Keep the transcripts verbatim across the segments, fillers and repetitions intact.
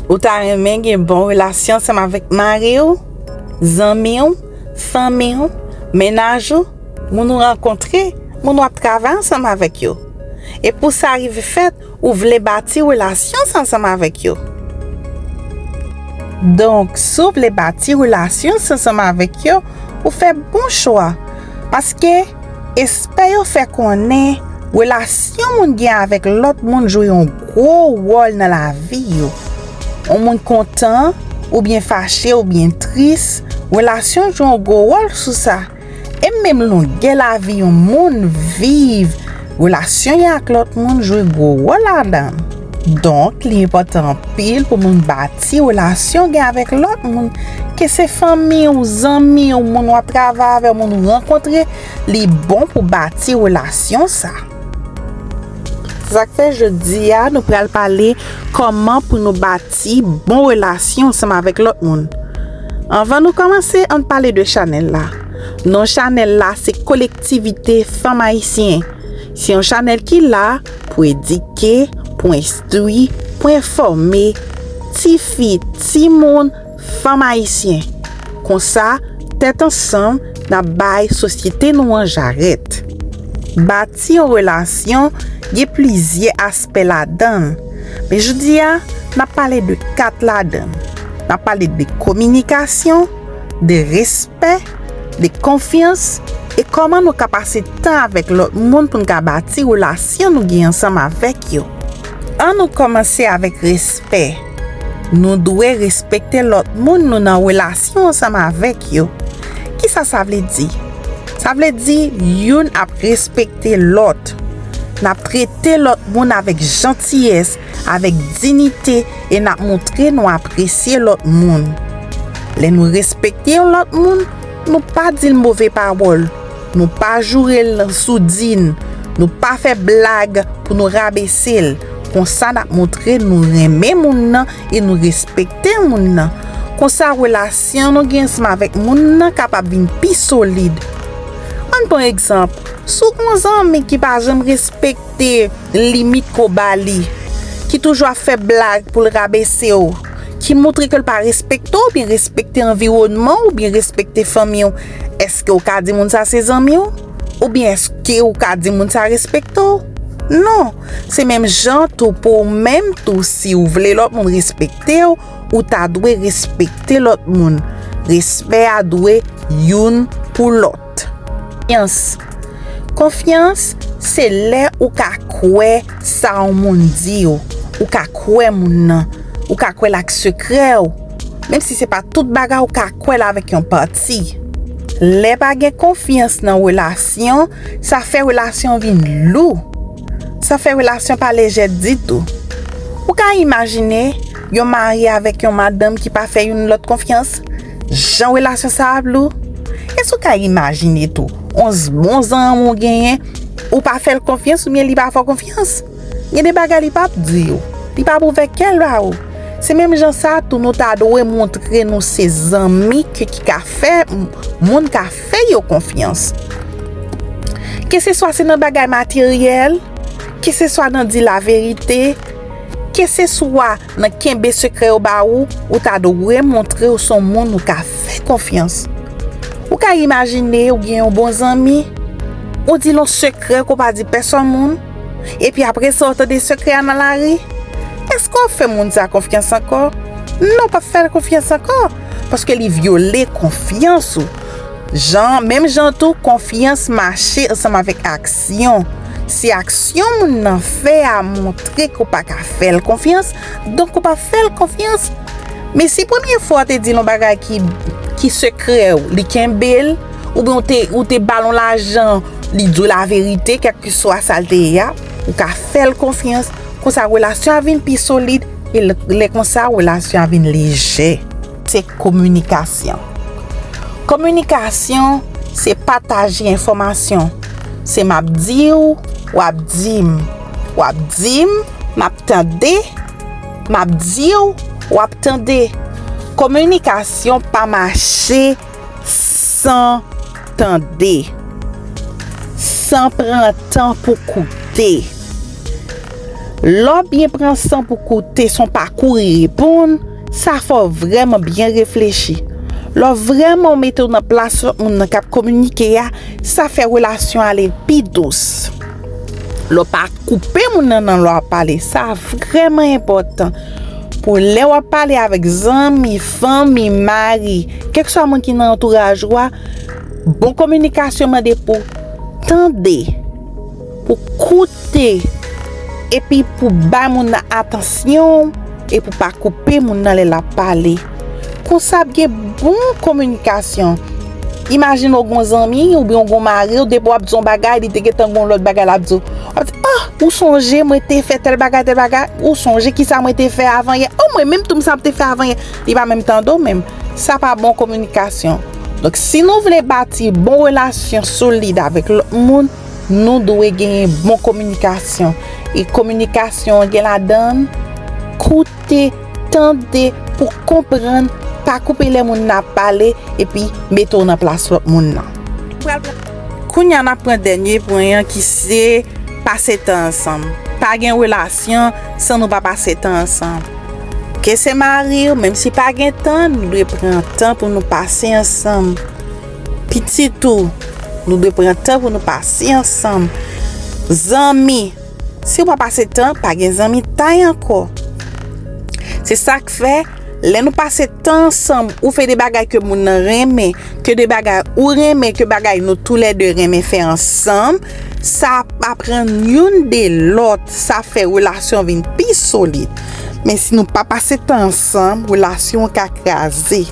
Ou ta renmen gen bon relasyon ansanm avèk mari w, zanmi w, fanmi w, mennaj ou, moun ou rankontre, moun w ap travay ansanm avèk yo. E pou sa rive fèt, ou vle bati relasyon sa ansanm avèk yo. Donk, si w vle bati relasyon sa ansanm avèk yo, ou fè bon chwa. Paske, espè yo fè konnen relasyon moun gen avèk lòt moun jwe yon gwo wòl nan lavi yo. Yon moun kontan, oubyen fache, oubyen tris, relasyon jwe yon gwo wòl sou sa. E menm longè lavi yon moun viv, relasyon li ak lòt moun jwe gwo wòl ladan l. Donk, li enpòtan anpil pou moun bati relasyon gen avèk lòt moun, ke se fanmi w, zanmi w, moun w ap travay avè, moun ou rankontre, li bon pou bati relasyon sa. Se sa k fè jodi a, nou pral pale kòman pou nou bati bon relasyon ansanm avèk lòt moun. Anvan nou kòmanse, ann pale de chanèl la. Non chanèl la se Kolektivite Fanm Ayisyen. Se yon chanèl ki la pou edike, pou enstwi, pou enfòme tifi, timoun, fanm ayisyen. Konsa, tèt ansanm, n ap bay sosyete nou an jarèt. Bati yon relasyon gen plizyè aspè ladan l. Men jodi a, n ap pale de kat ladan l. N ap pale de kominikasyon, de respè, de konfyans, e kòman nou ka pase tan avèk lòt moun pou n ka bati relasyon nou gen ansanm avèk yo. An nou kòmanse avèk respè. Nou dwe respekte lòt moun nou nan relasyon ansanm avèk yo. Kisa sa vle di? Sa vle di youn ap respekte lòt. N ap trete lòt moun avèk jantiyès, avèk diyite, e n ap montre nou apresye lòt moun. Lè nou respekte yon lòt moun, nou pa di l move pawòl, nou pa joure l sou di n, nou pa fè blag pou nou rabese l. Konsa, n ap montre nou renmen moun nan e nou respekte moun nan. Konsa, relasyon nou gen ansanm avèk moun nan kapab vin pi solid. Ann pran egzanp, si w gen yon zanmi ki pa janm respekte limit ke w ba li, ki toujou ap fè blag pou l rabese w, ki montre ke l pa respekte w oubyen respekte anviwònman w oubyen respekte fanmi w, èske w ka di moun sa se zanmi w? Oubyen èske w ka di moun sa respekte w? Non. Se menm jan tou pou w menm tou, si w vle lòt moun respekte w, ou ta dwe respekte lòt moun. Respè a dwe youn pou lòt. Konfyans. Konfyans, se lè ou ka kwè sa yon moun di w. Ou ka kwè moun nan. Ou ka kwè l ak sekrè w. Menm si se pa tout bagay ou ka kwè l avèk yon pati. Lè pa gen konfyans nan relasyon, sa fè relasyon vin lou. Sa fè relasyon pa lejè ditou. Ou ka imajine yon mari avèk yon madanm ki pa fè youn lòt konfyans? Jan relasyon sa ap lou? Èske w ka imajine tou, yon z-, bon zanmi w genyen, ou pa fè l konfyans oubyen li pa fè w konfyans? Gen de bagay li p ap di w, li p ap ouvè kè l ba ou. Se menm jan sa tou nou ta dwe montre nou se zanmi ke ki ka fè m-, moun ka fè yo konfyans. Keseswa se nan bagay materyèl, keseswa nan di laverite, keseswa nan kenbe sekrè yo ba ou, ou ta dwe montre w se yon moun ou ka fè konfyans. Ou ka imajine ou gen yon bon zanmi, ou di l yon sekrè ke w pa di pèsòn moun, epi apre sa w tande sekrè a nan lari? Èske w ap fè moun sa konfyans ankò? Non, w p ap fè l konfyans ankò, paske li vyole konfyans ou. Jan, menm jan tou, konfyans mache ansanm avèk aksyon. Si aksyon moun nan fè a montre ke w pa ka fè l konfyans, donk ou p ap fè l konfyans. Men si premye fwa w te di l yon bagay ki, ki sekrè w, li kenbe l, oubyen w te, ou te ba l yon lajan, li di w laverite, kèlkeswa sa l te ye a, ou ka fè l konfyans. Konsa, relasyon an vin pi solid, e lè, lè konsa, relasyon an vin lejè. Se kominikasyon. Kominikasyon, se pataje enfòmasyon. Se m ap di w, w ap di m. W ap di m, m ap tande, m ap di w, w ap tande. Kominikasyon pa mache san tande, san pran tan pou koute. Lè w byen pran san pou koute, se yon pakou reponn, sa fè w vrèman byen reflechi. Lè w vrèman mete w nan plas lòt moun nan k ap kominike a, sa fè relasyon ale pi dous. Lè w pa koupe moun nan nan lè w ap pale, sa vrèman enpòtan. Pou lè w ap pale avèk zanmi, fanmi, mari, kèlkeswa moun ki nan antouraj ou a, bon kominikasyon mande pou tande, pou koute, epi pou bay moun nan atansyon, e pou pa koupe moun nan lè l ap pale. Konsa ap gen bon kominikasyon. Imajine w gen yon zanmi oubyen w gen yon mari w, depi w ap di yon bagay, li te gentan gen yon lòt bagay l ap di w. W ap di, ah, ou sonje mwen te fè tèl bagay, tèl bagay? Ou sonje kisa mwen te fè avan yè? Oh, mwen menm tou m sa m te fè avan yè. Li pa menm tande w menm. Sa pa bon kominikasyon. Donk, si nou vle bati bon relasyon solid avèk lòt moun, nou dwe genyen bon kominikasyon. E kominikasyon an gen ladan l koute, tande, pou konprann, pa koupe lè moun nan ap pale, epi mete w nan plas lòt moun nan. Kounye a, n ap pran dènye pwen an ki se pase tan ansanm. Pa gen relasyon san nou pa pase tan ansanm. Ke se mari w, menm si pa gen tan, nou dwe pran tan pou nou pase ansanm. Pitit ou, nou dwe pran tan pou nou pase ansanm. Zanmi, si w pa pase tan, pa gen zanmitay ankò. Se sa k fè, lè nou pase tan ansanm, ou fè de bagay ke moun nan renmen, ke de bagay ou renmen, ke bagay nou toulède renmen fè ansanm, sa ap aprann youn de lòt, sa fè relasyon vin pi solid. Men si nou pa pase tan ansanm, relasyon an ka kraze.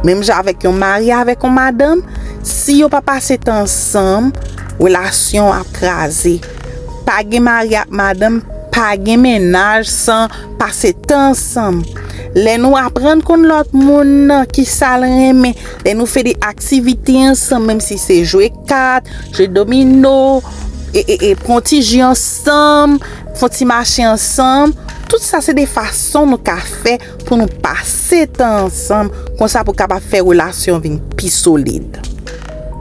Menm jan avèk yon mari avèk yon madanm, si yo pa pase tan ansanm, relasyon ap kraze. Pa gen mari ak madanm, pa gen mennaj san pase tan ansanm. Lè nou aprann konn lòt moun nan, kisa l renmen, lè nou fè de aktivite ansanm, menm si se jwe kat, jwe domino, e, e, e, pran ti ji ansanm, fè ti mache ansanm, tout sa se de fason nou ka fè pou nou pase tan ansanm, konsa pou kapab fè relasyon vin pi solid.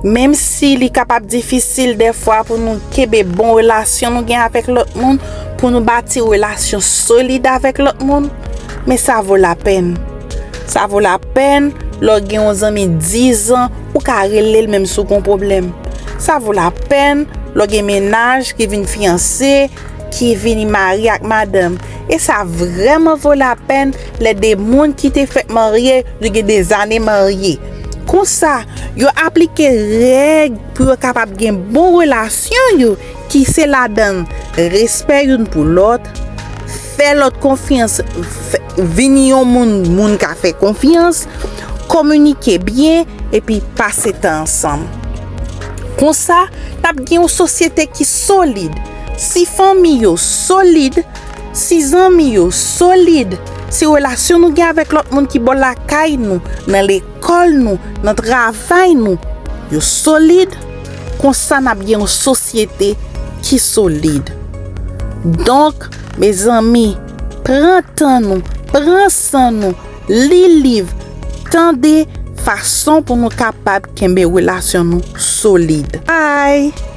Menm si li kapab difisil dèfwa pou nou kenbe bon relasyon nou gen avèk lòt moun, pou nou bati relasyon solid avèk lòt moun, men sa vo lapèn. Sa vo lapèn lè w gen yon zanmi diz an, ou ka rele l menm si w gen yon pwoblèm. Sa vo lapèn lè w gen mennaj ki vin fiyanse, ki vini mari ak madanm. E sa vrèman vo lapèn lè de moun ki te fèk marye, yo gen de zane marye. Konsa, yo aplike règ pou yo kapab gen bon relasyon yo, ki se ladan l respè youn pou lòt, fè lòt konfyans, fè, vin yon moun, moun ka fè konfyans, kominike byen, epi pase tan ansanm. Konsa, n ap gen yon sosyete ki solid. Si fanmi yo solid, si zanmi yo solid, si relasyon nou gen avèk lòt moun ki bò lakay nou, nan lekòl nou, nan travay nou, yo solid, konsa n ap gen yon sosyete ki solid. Donk, mezanmi, pran tan nou, pran san nou, li liv, tande fason pou nou kapab kenbe relasyon nou solid. Bye!